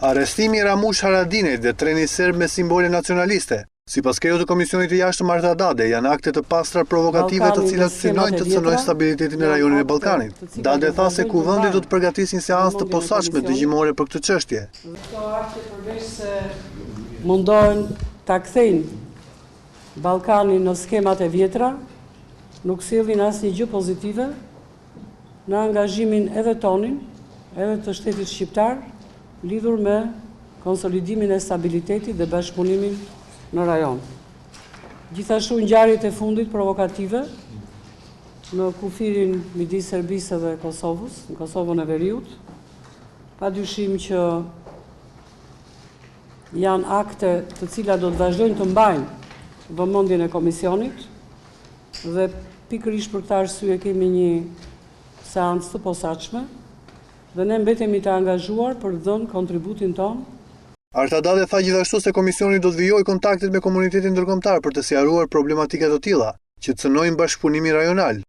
Arrestimi i Ramush Haradinajt dhe treni serb me simbole nacionaliste, sipas kreut të Komisionit të Jashtëm Arta Dade, janë akte të pastra provokative të cilat synojnë të cënojnë stabilitetin në rajonin e Ballkanit. Dade tha se Kuvendi do të përgatisë një seancë të posaçme dëgjimore për këtë çështje. Këto akte përveçse mundohen ta kthejnë Ballkanin në skemat e vjetra, nuk sjellin asnjë gjë pozitive në angazhimin edhe tonin, edhe të shtetit shqiptar, lidhur me konsolidimin e stabilitetit dhe bashkëpunimin në rajon. Gjithashtu ngjarjet e fundit provokative në kufirin midis Serbisë dhe Kosovës, në Kosovën e Veriut, pa dyshim që janë akte të cilat do të vazhdojnë të mbajnë vëmendjen e komisionit dhe pikërisht për këtë arsye kemi një seancë të posaçme dhe ne mbetemi të angazhuar për të dhënë kontributin tonë. Arta Dade tha gjithashtu se komisioni do të vijojë kontaktet me komunitetin ndërkombëtar për të sqaruar problematika të tilla, që cënojnë bashkëpunimin rajonal.